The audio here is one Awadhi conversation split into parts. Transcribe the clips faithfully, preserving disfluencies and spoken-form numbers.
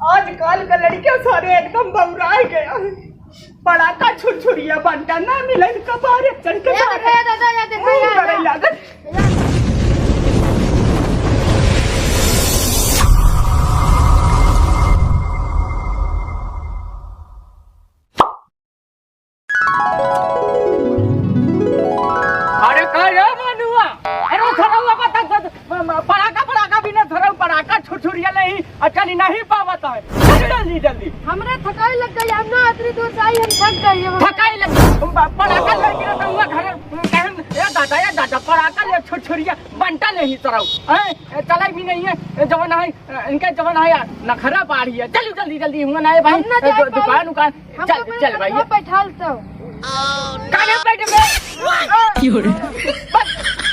आजकल का लड़के सारे एकदम बौराए गया है। पड़ाका छुरछुरिया बंटा ना मिले, कपारे चढ़ के ए, मारे। ए, दादा, या देखा, मुंह या, करे या। लागत। अरे का रे मनुआ? अरे सरौआ बता, बता, म-, म-, पड़ाका, पड़ाका बिना सरौ पड़ाका छुरछुरिया नहीं, अच्छा नहीं, नहीं पावत है। चल जल्दी, जल्दी। हमरे थकाई लग गई, हम ना अतरी दूर से आई, हम थक गई, हम थकाई लग, प-, पड़ाका लेके रहता हुआ घर, कहन, ए दादा, ए दादा, पड़ाका ले छुरछुरिया, बंटा नहीं सरौ। हैं? ए, चलाई भी नहीं है, ए, जवन है, ए, इनके जवन है यार, नखरा बाढ़ी है। चल जल्दी, जल्दी, हुआ ना है भाई, हम ना ए, जाए दु-, पाई। दुकान उकान, हमको चल, अपने चल भाई। कंधवा पे बैठाल तो। काहे बैठ बे? क्यों रे? बस,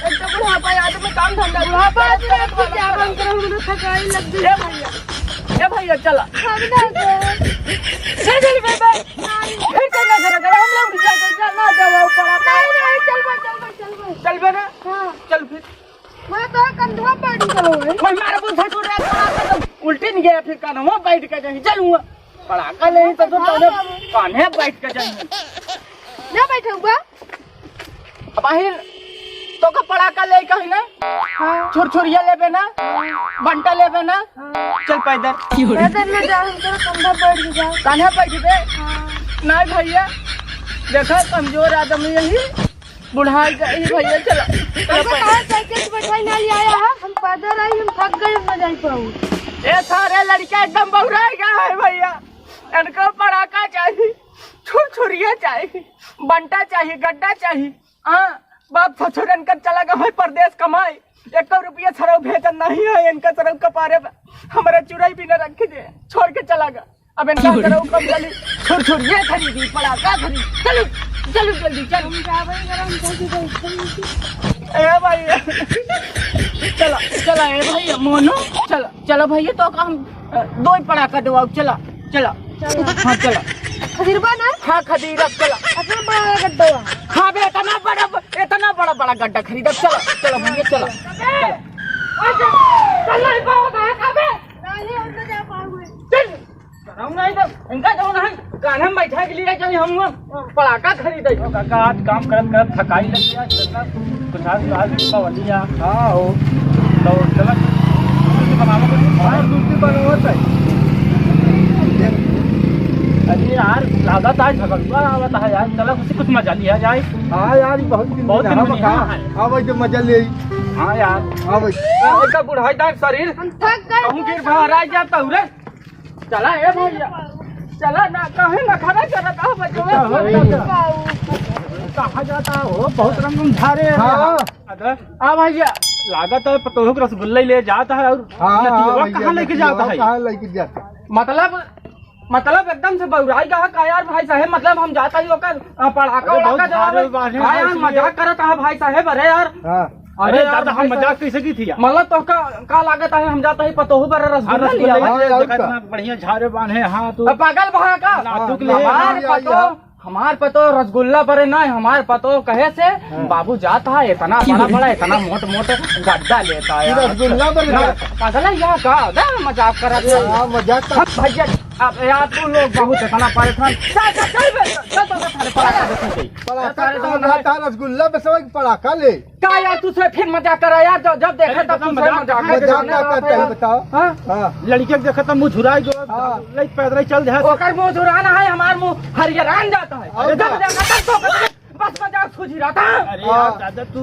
एक तो बुढ़ापा है, आदमी काम धंधा बुढ़ापा है, आदमी रात को क्या बंद करो, हम लोग थकाई लग गई। ए भैया, ए भैया, चला। हम ना जाए। चल, चल, बे, बे। नहीं। फिर चल ना, चला, चला, हम लोग जाते, चल ना, जाओ, पड़ा। नहीं, नहीं, चल बे, चल बे, चल बे। चल बे ना? हाँ। चल फिर। मैं तो कंधवा बैठ गयो है। कोई मारे बोल छोड़ रहा है, तो उल्टी नहीं गया, फिर कान्हा बैठ के जाई, चल हुआ। पड़ाका ले तो, तो कान्हे, कान्हे बैठ के जाई। ना बैठूंगा। अब आहिर, तो का पड़ाका ले कहीं ना? हाँ। छुरछुरिया लेबे ना? बंटा लेबे ना? हाँ। चल पैदल। पैदल ना जा, हम तो कंधा बैठ के जाओ। कान्हे बैठ बे? हाँ। नहीं भैया, देखा कमजोर आदमी यही। बुढ़ाई जाई भैया, चला। चला हमको पहिले। कहाँ साइकिल से बैठाई ना ले आया है? हम पैदल आई, हम थक गए, हम ना जाई पाऊ। ए सारे लड़का एकदम बौराई गया है भैया। इनको पड़ाका चाही, छुरछुरिया चाही, बंटा चाही, गड्डा चाही। हाँ, बाप ससुर इनकर चला गए हैं परदेस कमाई। एको रुपया सरौ भेजन नहीं है, इनका सरौ कपारे पे हमारा चुराई भी न रख दे, छोड़ के चला गया। अब इनका क्यों रे? सरौ कम चली, छुरछुरिया खरीदी, पड़ाका खरीदी। चलो, चलो जल्दी, चलो। हम जाबे करम, जल्दी, जल्दी। ए भाई, चला, चला, ए भाई, मोनू, चला, चला भैया, तो का हम, अ, दो ही पड़ाका दवाओ, चला, चला। चला। हाँ, चला। खदीरबा ना? हाँ, खदीरब, चला। इतना बड़ा गड्ढा। हाँ बे, इतना बड़ा, इतना बड़ा, बड़ा गड्ढा खरीदब, चला, चला भैया, चला, चला। चल, चल, चल, चल, चल। चल। हम नहीं तो इनका जौन है, कान्हे में बैठा के लिए चली हम लोग पड़ाका खरीदे। तो काका, आज काम करत करत थकाई लग गया, चलना कुछ आज, आज दीपावली आ। हाँ हो। तो चला, कुछ बनावा कुछ। हाँ, कुछ भी बनावा चाहिए। अरे यार, लागत आज झगड़ुआ आवत है यार, चला कुछ, कुछ मजा लिया जाए। हाँ यार, बहुत दिन बहुत दिन में में नहीं हाँ। आए। हाँ भाई, जो मजा ले। हाँ यार। हाँ भाई। इनका बुढ़ाई दार शरीर। हम थक गए। कहूँ गिर बहराई जाता हूँ रे। चला ए भैया, चला ना, काहे नखरा करत हो बचवा? कहाँ जाता हो? कहाँ जाता हो? बहुत रंग में झारे हैं। हाँ। अरे, आ भैया, लागत है पतोह के रसगुल्ला ही ले जाता है और हाँ, नतियवा हाँ, भैया, कहाँ लेके नतियवा जाता है? कहाँ लेके जाता है? मतलब, मतलब एकदम से बौराई गया का यार भाई साहेब, मतलब हम जाता ही ओकर, अ, पड़ाका अरे, बहुत वड़ाका झारे जलावे। बाढ़े हाँ हैं यार, इसलिए। मजाक करत है भाई साहेब, अरे यार। हाँ। अरे अरे यार, दादा, हम भाई मजाक साहब, कैसे की थी यार? मतलब तो का, का लागत है, हम जाता ही पतोहू पर रसगुल्ला हाँ, लिया। रसगुल्ला हाँ, देखा और का? कितना बढ़िया झारे बांधे, हाँ, तू। अब पागल भा का? नाजुक हाँ, ले। हाँ, हमार या, पतो, या। हमार पतो रसगुल्ला बरे ना, हमार पतो कहे से, हाँ। बाबू जात है, इतना बड़ा बड़ा, इतना मोट मोट गड्ढा लेता है ये यार। रसगुल्ला बरे ना, ना। पागल है यहाँ का? ना, मजाक कर रहे हैं। हाँ, मजाक कर हाँ, भैया, अब यार, तू लोग बहुत इतना परेशान। चल, चल, चल बे, चल, चल, चल, चल, पड़ाका देखने के। पड़ाका सारे का जमाना है। जाता है, रसगुल्ला बे सब पड़ाका ले। का यार, तू से फिर मजाक करा यार, जब, जब देखा अरे, तब तू से मजाक मजाक कर मजाक रहे ना हो। करते हैं, बताओ। हाँ? हाँ। लड़के के देखा तो मुँह झुराई गयो, हाँ। लइक पैदल ही चल दे। ओकर मुँह झुराना है, हमार मुँह हरियरान जाता है। और जब का? देखा तब तो बस मजाक सूझी रहा था। अरे हाँ। यार, दादा, तू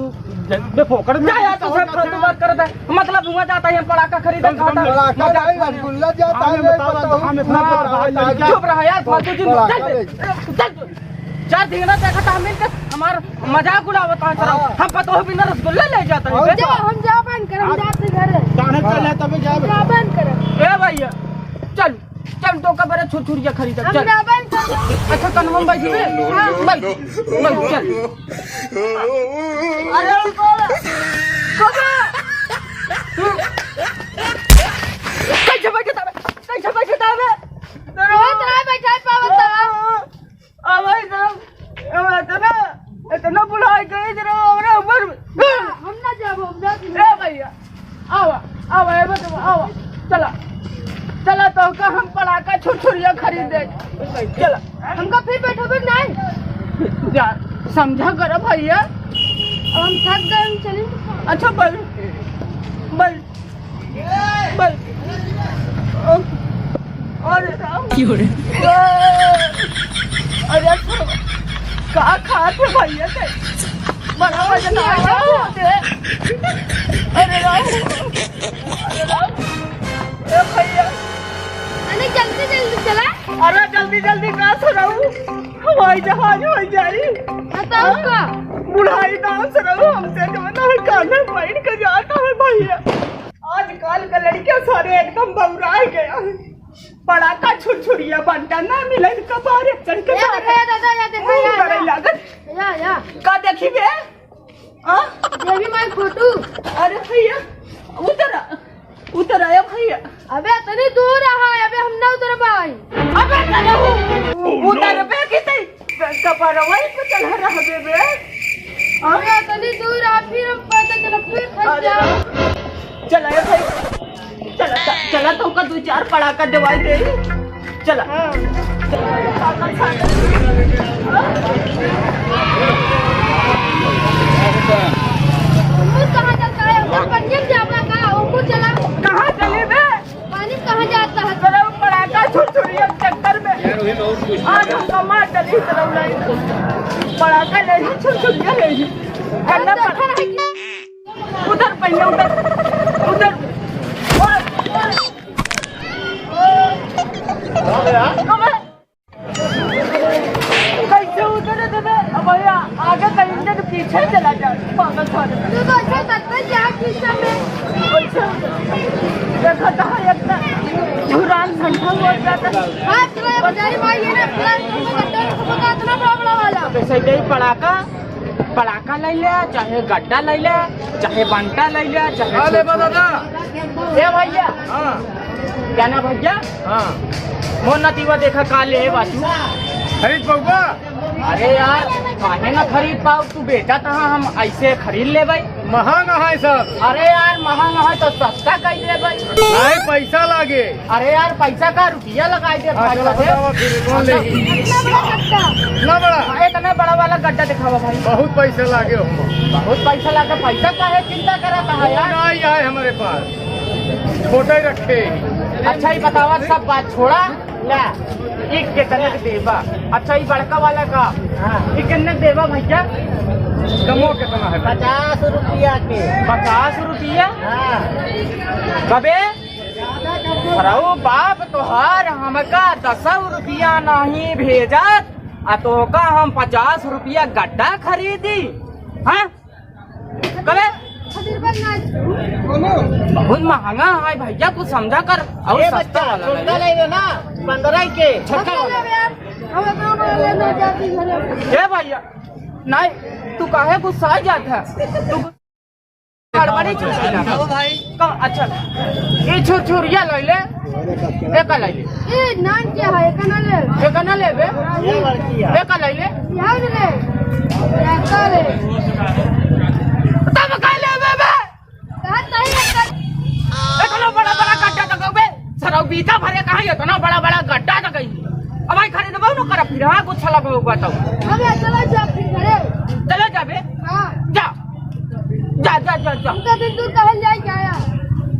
जब बेफोकट में जा यार, तू सब फालतू बात करता है। मतलब, हुआ जाता है, हम पड़ाका खरीदे कम से कम खाता है। पड़ाका मजाक नहीं, रसगुल्ला जाता हाँ, है, मैं बताता पड़ाका हूँ, हाँ, मैं इतना हाँ, बड़ा हाँ, भाई, लड़का चुप रहा यार, फालतू चीज। पड़ाका चल, ले। चल, चल। चार दिन ना देखा था, हम इनका हमार मजाक उड़ावत है, सर। हाँ। हम पतोह बिना रसगुल्ला ले जाता है, और बे। जा, हम जा बंद कर, हम हाँ। जाते घर है। जाने हाँ। चले तबे जाबे। जा बंद कर। ए भैया, चल, चल, तो का बरे छुरछुरिया खरीद, हम चल। जा बंद कर। अच्छा, कन्हवा में बैठी बे? हाँ। बैठ, बैठ, चल। अरे, बाबा, बाबा। कैसे बैठे था बे? कैसे बैठे था बे? वो तो है, बैठा है, पावन साहब। आ भाई साहब, अब इतना, इतना बुढ़ाई गई जरा हमरा ऊपर। हम ना जाबो, हम जाती ए भैया, आवा, आवा, ए बतवा, आवा, चला, चला तो का हम पड़ाका छुरछुरिया खरीदे। चला। हमका फिर बैठोगे नहीं? जा, समझा करो भैया। अब हम थक गए, हम चली। अच्छा, बैठ, बैठ, बैठ। अरे राम। क्यों रे? अरे तो का खात है भैया ते? बड़ा वजन आ गया होते। अरे राम, अरे राम। ए भैया। अरे जल्दी जल्दी चला। अरे जल्दी जल्दी का सरऊ, हवाई जहाज होइ जाई। बताओ का? बुढ़ाई ना सरऊ, हमसे जो ना है कान्हे बैठ के जाता है भैया। आजकल के लड़के सारे एकदम बौराय गया है। पड़ाका छुरछुरिया बंटा ना मिले, कपारे चढ़ के या सारे देखा, या दादा, या देखा, ऊ या, करे या। लागल। या, या। का देखी बे? आ? देवी माई फोटो। अरे भैया, उतर आ, उतर आया भैया। अबे इतनी दूर रहा है, अबे हम ना उतर पाए। अबे चलो, उतर बे किते कपरवाई पे चढ़ा रह बे बे। आ? अबे इतनी दूर आ, फिर हम पैदल चलो, फिर फंस अरे जाओ। चला ए भाई, चला, चला, चला, तोका दो चार पड़ाका देवाई दे। चला। हाँ। उमर कहाँ जाता है? उमर पंजाब जाता का? उमर चला। कहाँ चले बे? पानी कहाँ जाता है? चलो, पड़ाका छुरछुरिया के चक्कर में। यार, वही बहुत खुश है। आज हम कमा चली, चलो, नहीं। पड़ाका ले ही, छुरछुरिया ले ही। करना पड़ा। उधर पहले, उधर, उधर। कैसे उधर देबे? अब भैया, आगे कहीं के पीछे चला जाए, पागल साले। तू तो ऐसे करते क्या किस्सा में? कैसे उधर? देखा तो है, एक तो झुरान संठा हुआ जाता। हाँ, तेरा ये बजारी भाई है ना, तेरा ये बजारी भाई है ना, इतना बड़ा बड़ा वाला। कैसे गई पड़ाका? पड़ाका लइ ले, चाहे गड्डा लइ ले, चाहे बंटा लइ ले, चाहे का लेबा दादा? ए भैया। हाँ। क्या ना भैया? हाँ। मोर नतीवा देखा का ले बाजू। खरीद पउबा? अरे यार, काहे ना खरीद पाउब? तू बेचा तहाँ हम ऐसे खरीद लेबे। महँग है सब। अरे यार, महँग है तो सस्ता कइ देबे। नहीं, पैसा लागे। अरे यार, पैसा का रुपया लगाई दे हाँ, भाई चलो, साहब। बतावा फिर, कौन लेगी? इतना बड़ा गड्ढा। इतना बड़ा? हाँ, इतना बड़ा वाला गड्ढा दिखावा भाई। बहुत पैसा लागे हो। बहुत पैसा लागे, पैसा काहे चिंता करत है वो यार? नहीं है हमारे पास, छोटा ही रखे। अच्छा, ये बतावा, सब बात छोड़ा, ला, ई कितने के देबा? अच्छा, ये बड़का वाला का? हाँ। ये कितने के देबा भैया? कमो कितना है? पचास रुपया के। पचास रुपया? हाँ। कबे? अरे बाप तोहार, हमका दस रुपया नहीं भेजत, आ तोहका हम पचास रुपया गड्ढा खरीदी, हाँ? कबे? बहुत महँगा है भैया, कुछ समझा कर, और ए सस्ता बच्चा, वाला छोटका ले। ले लो ना, पन्द्रह के। छोटका वाला। ए भैया, नहीं, तू काहे गुस्सा जात है? तू गड़बड़ी चल रही है। ओ भाई। कम, अच्छा, ये छुरछुरिया लइ ले, एक लइ ले। ए, नाम क्या है? एक ना ले। एक ना लेबे? ये लड़की है। एक लइ ले। यहाँ ले। यहाँ ले। तब का लेबे बे? कहाँ सही है कर? इतना बड़ा बड़ा गड्ढा तक बे, सरौ बीता भरे कहाँ इतना बड़ा बड़ा गड्ढा तक? अब भाई खरीदबो न कर, फिर हाँ कुछ लगबो बताओ। अबे चलो जा फिर घरे। चले जाबे? हाँ। जा। जा, जा, जा, जा। उनका दिन दूर कहाँ ले आए क्या आया?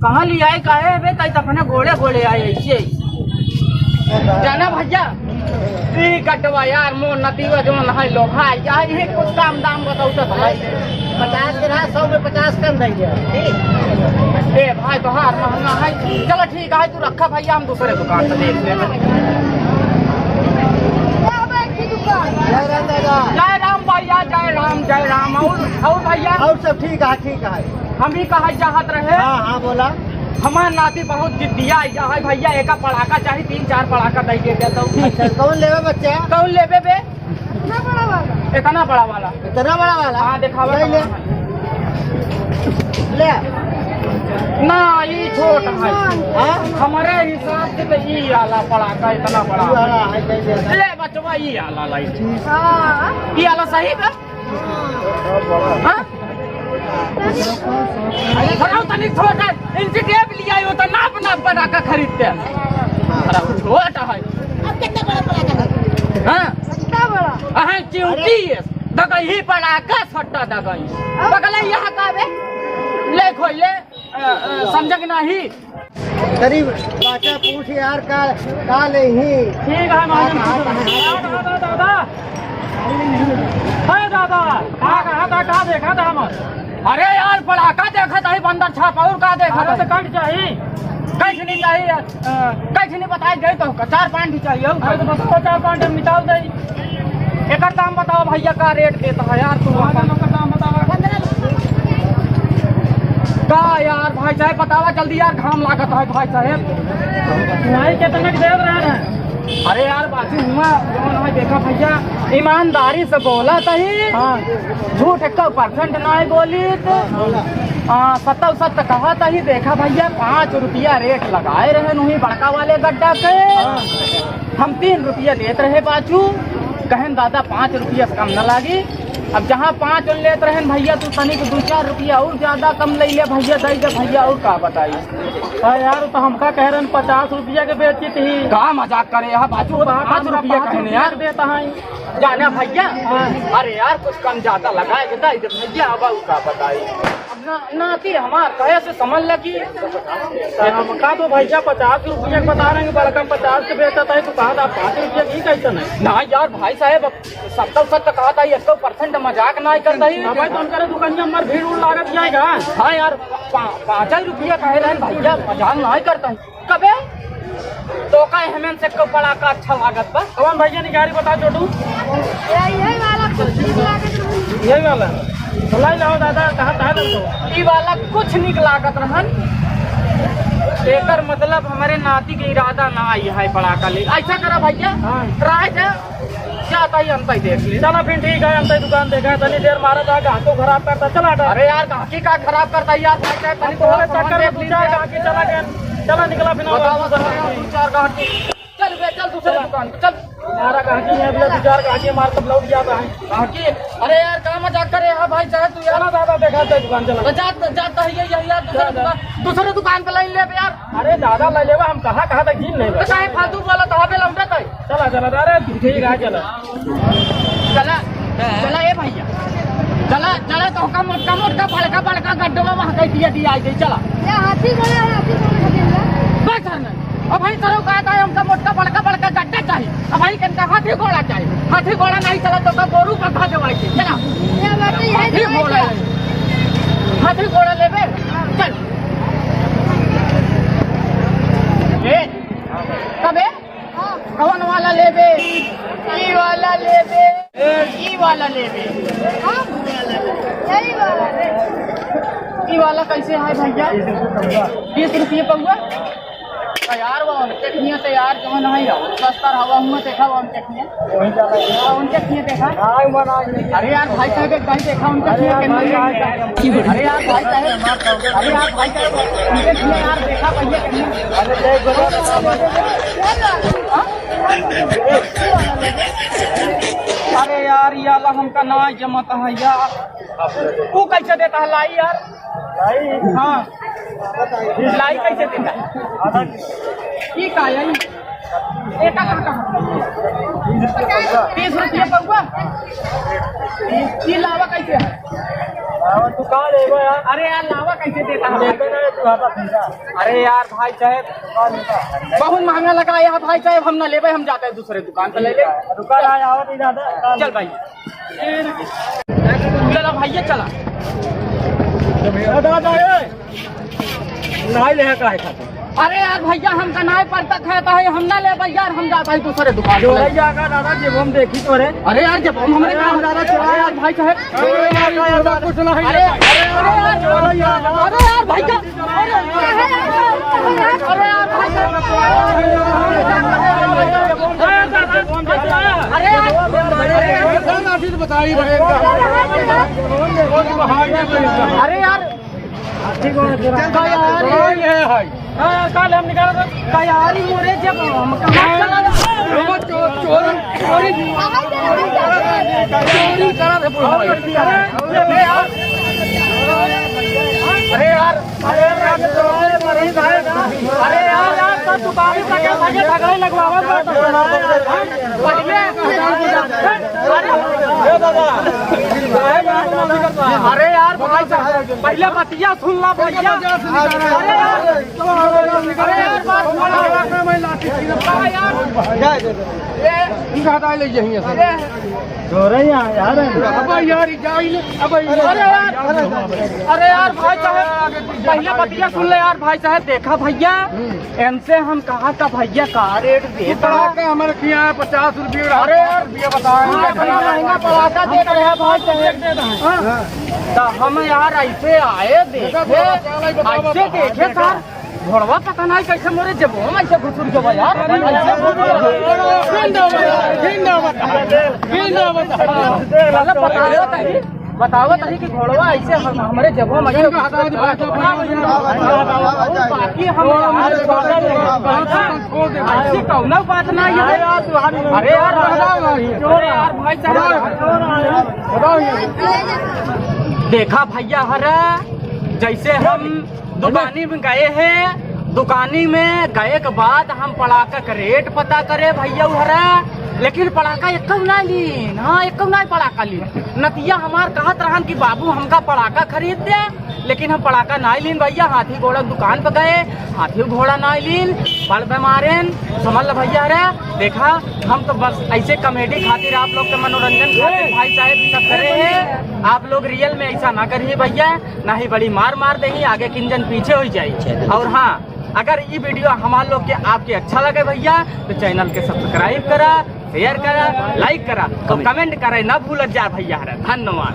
कहाँ ले आए, काहे बे? ताई तो अपने गोड़े, गोड़े आए, ऐसे ही। जाना भैया, ई गड्ढवा यार, मोर नतीवा जौन है, लोग, हाँ, यही कुछ काम दाम बताओ तो भाई। पचास के रहा, सौ में पचास कम दे दिया। ठीक। ए भाई, तोहार महँगा है। चलो ठीक है, तू रखा भैया, हम दूसरे दुकान से देख लेबे। जय राम भैया, जय राम, जय राम। और, और भैया? और सब ठीक है, ठीक है। हम भी कहा चाहत रहे। हाँ, हाँ, बोला। हमार नाती बहुत जिद्दिया आइया है भैया, एका पड़ाका चाही, तीन चार पड़ाका दे के दे दो। अच्छा, कौन लेबे बच्चा? कौन लेबे बे? इतना बड़ा वाला। इतना बड़ा वाला? इतना बड़ा वाला? हाँ, दिखावा ले, ले। कहाँ है? ले। ना, ये छोट है। हाँ? हमारे हिसाब से तो ये आला पड़ाका इतना बड़ा ये वाला है। है, ले, ले, ले। ले बचवा, ये आला लाई। हाँ। ये आला सही बा? हाँ? अरे, थोड़ा तनी छोटा, इनसे टेप लिया, वो तो नाप, नाप बना के खरीदते हैं। अरे छोट है। अब कितना बड़ा पड़ाका है? हाँ। कितना बड़ा? अहे चिमटी है। दगई ही पड़ाका, छोटा दगई। अब बगले यहाँ का बे? ले खोई ले। अ, अ, समझे कि नहीं? गरीब बाचा पूछ यार का, का लेही? ठीक है, मालूम। हाँ, हाँ, हाँ, हाँ। दादा, दादा, दादा। हे दादा, का कहा था, का देखा था हम? अरे यार, पड़ाका देखा था, ही बंदर छाप, और का देखा अरे था? तो कट चाही। कट नहीं चाहिए यार। हाँ। कट नहीं बताए गए तो का, चार पाँच ही चाहिए, और अरे तो बस वो चार पाँच हम निकाल दे। एकर दाम बताओ भैया, का रेट देता है यार तू? हाँ, अपन एकर दाम बताओ। का यार भाई साहब, बतावा जल्दी यार, घाम लागत है भाई साहब। नहीं, कितने के दे रहे हैं? अरे यार बाजी हुआ, जौन है देखा भैया, ईमानदारी से बोला तही। हाँ। झूठ एक परसेंट नहीं बोली तो। हाँ, सत्ता सत्ता कहा तही। देखा भैया, पाँच रुपया रेट लगाए रहे नुही बड़का वाले गड्ढा के। हाँ। हम तीन रुपया लेत रहे बाचू, कहन दादा पाँच रुपया से कम न लागी। अब जहाँ पाँच लेत रहन भैया, तू तनिक दू चार रुपया और ज्यादा कम ले ले भैया, दे दे भैया, और का बताई। हाँ यार, तो हमका कह रहन पचास रुपया के बेचित ही। का मजाक करे यहाँ बाचू, तो पाँच पाँच रुपया पाँच कहने रुपया यार। देता है। जाना भैया। हाँ। अरे यार, कुछ कम ज्यादा लगाए के दे दे भैया, अब और का बताई। ना, नाती हमार कहे से समझ लगी। हमका तो भैया पचास रुपया के बता रहे हैं, बड़का पचास के बेचत है, तू कहा था पाँच रुपया की कैसे नहीं? ना यार भाई साहब, अब सत्तर सत्तर कहा था, एक सौ परसेंट मजाक ना करता ही। ना भाई, तो उनका दुकानिया हमार भीड़ उड़ लागत जाएगा। हाँ यार, पा-, पाँच रुपया कहे रहे भैया, मजाक ना करता ही। कबे? तो का हमें से को पड़ाका अच्छा लागत बा? कौन भैया निकारी बता छोटू? यही वाला कुछ निक लागत रहन। यही वाला? तो लाई लाओ दादा, कहाँ, कहाँ लग दो? ई वाला कुछ निक लागत रहन। एकर मतलब हमरे नाती के इरादा ना आई है पड़ाका ले। ऐसा करा भैया, हाँ। राय दे, जाता ही अंता ही देख ले। चला फिर ठीक है, अंता ही दुकान देखा, तनी देर मारा था, गाहको खराब करता, चला हटा। अरे यार, गाहकी का खराब करता यार, भाई साहब, तनी हम तो थोड़ा चक्कर में सामान देख दू चार लीजिए। गाहकी चला गया। चला निकला फिर बताओ, दूसरा बताओ, गाहकी। दू चार गाहकी। चल बे, चल दूसरे चला। दुकान पे, चल। हमारा गाहकी है, बोला, दू चार गाहकी मार तब लौट जाता है। गाहकी? अरे यार, का मजाक करे है भाई साहब तू यार? चला दादा, देखा दे दुकान, चला। तो जा, जा, तो है ये, ये यार, दूसरे जा, जा। दुकान, दूसरे दुकान पे लाइन ले बे यार। अरे दादा, ले लेवा, हम कहाँ, कहाँ तक गिन लेबे। तो काहे फालतू बोला, तो हमें लौटत है। चला, चला, अरे ठीक है, चला। चला, चला ए भैया, चला, चला, तोहका मोटका, मोटका, बड़का, बड़का गड्ढवा वहाँ कह दिया, दिया, आई गई, चला। ये हाथी घोड़ा, हाथी घोड़ा खरीद ले। बस सर नहीं, अब भाई सर कहता है हमका मोटका, बड़का, बड़का गड्ढा चाहिए, अब भाई कनका हाथी घोड़ा चाहिए, हाथी घोड़ा नहीं चला तो का गोरू का खा देवाई के, चला। ये बात तो यही हाथी घोड़ा लेबे, चल। ए, कबे? कौन वाला लेबे? ई वाला लेबे, ई वाला लेबे। हाँ? यही वाला। ई वाला कैसे है भैया? बीस रुपये पौवा। तो यार वो उनके खिया से यार जौन है यार, सस्ता हवा हुआ देखा वो उनके खिया। हाँ, उनके खिया देखा। अरे यार भाई साहब, एक भाई देखा उनके खिया के नहीं। अरे यार भाई साहब, अरे यार भाई साहब, उनके खिया यार देखा भैया के नहीं। अरे यार, ये वाला हमका ना जमत है यार। तू कैसे देता है लाई यार? लाई? हाँ। लाई कैसे देता है? ये का है? ये का, का, का? तीस रुपये पौवा? ये लावा कैसे है? तू का लेबा यार? अरे यार, लावा कैसे देता है? अरे यार भाई साहब, बहुत महंगा लगा यार भाई साहब, हम ना लेबे, हम जाते हैं दूसरे दुकान पे ले ले। दुकान आ, आवत ही दादा। चल भाई, चला भैया, चला। दादा, दादा, ए! नाई ले का है खाता? अरे यार भैया, हमका नाई पड़ता खाता है, हम ना लेबे यार, हम जाता है दूसरे दुकान पे। जो है जाकर दादा, जब हम देखी तो रे। अरे यार, जब हम हमारे अरे यार, दादा, चला यार, भाई साहब। अरे यार, यार, कुछ नहीं। अरे, अरे यार, अरे यार, भाई का, अरे यार, भाई का, अरे यार, बताई भाई। अरे यार, का यार, ये है। हाँ, काल हम निकाला था। तैयारी मोरे जब हम कहाँ चला था? चोर, चोर, चोरी। चोरी करा था पूरा। अरे यार, अरे यार, अरे यार, अरे यार, दुकान पे क्या भैया झगड़े लगवावा? पहले, अरे यार भाई साहब, पहले बतिया सुन ला भैया। अरे यार, अरे यार, बात सुन ला। हाँ यार। इनका हटा ले यहीं से। अरे यार, यार, अब यार, जाई ले, अब यार। अरे यार, अरे यार, भाई साहब, पहले बतिया सुन ले यार, भाई साहब, देखा भैया, इनसे हम कहा था भैया, का रेट ये देता? पड़ाका हमारे किया है पचास रुपये, अरे यार, रुपये बता रहे हैं। इतना महंगा पड़ाका दे रहे हैं भाई साहब। हाँ। तो हम यार ऐसे आए देखे, ऐसे देखे सर, घोड़वा पता नहीं कैसे मोरे जबो में ऐसे घुसुर गवा यार। जिंदाबाद, जिंदाबाद, जिंदाबाद। मतलब बतावत है, बतावत है कि घोड़वा ऐसे हम, हमरे जबो में ऐसे इनका हटा दो, हटा दो, हटा दो। बाकी हम ऐसी कौनो बात नहीं है। अरे यार, अरे यार भाई साहब, देखा भैया हरा, जैसे हम दुकानी में गए हैं, दुकानी में गए के बाद हम पड़ाका के रेट पता करे भैया हरा, लेकिन पड़ाका एक्कौ ना लीन। हाँ, एक्कौ ना पड़ाका लीन। नतिया हमार कहत रहन कि बाबू हमका पड़ाका खरीद दे, लेकिन हम पड़ाका ना लीन भैया। हाथी घोड़ा दुकान पे गए, हाथी घोड़ा ना लीन, बड़ बेमारेन, समझ ल भैया हरा। देखा, हम तो बस ऐसे कॉमेडी खातिर, आप लोग के मनोरंजन खातिर भाई साहब ये सब करे हैं। आप लोग रियल में ऐसा ना करिए भैया, ना ही बड़ी मार मार देही, आगे किंजन पीछे हो जाए। और हाँ, अगर ये वीडियो हमार लोग के आपके अच्छा लगे भैया, तो चैनल के सब्सक्राइब करा, शेयर करा, लाइक करा और कमेंट करे ना भूलत जा भैया हरा। धन्यवाद।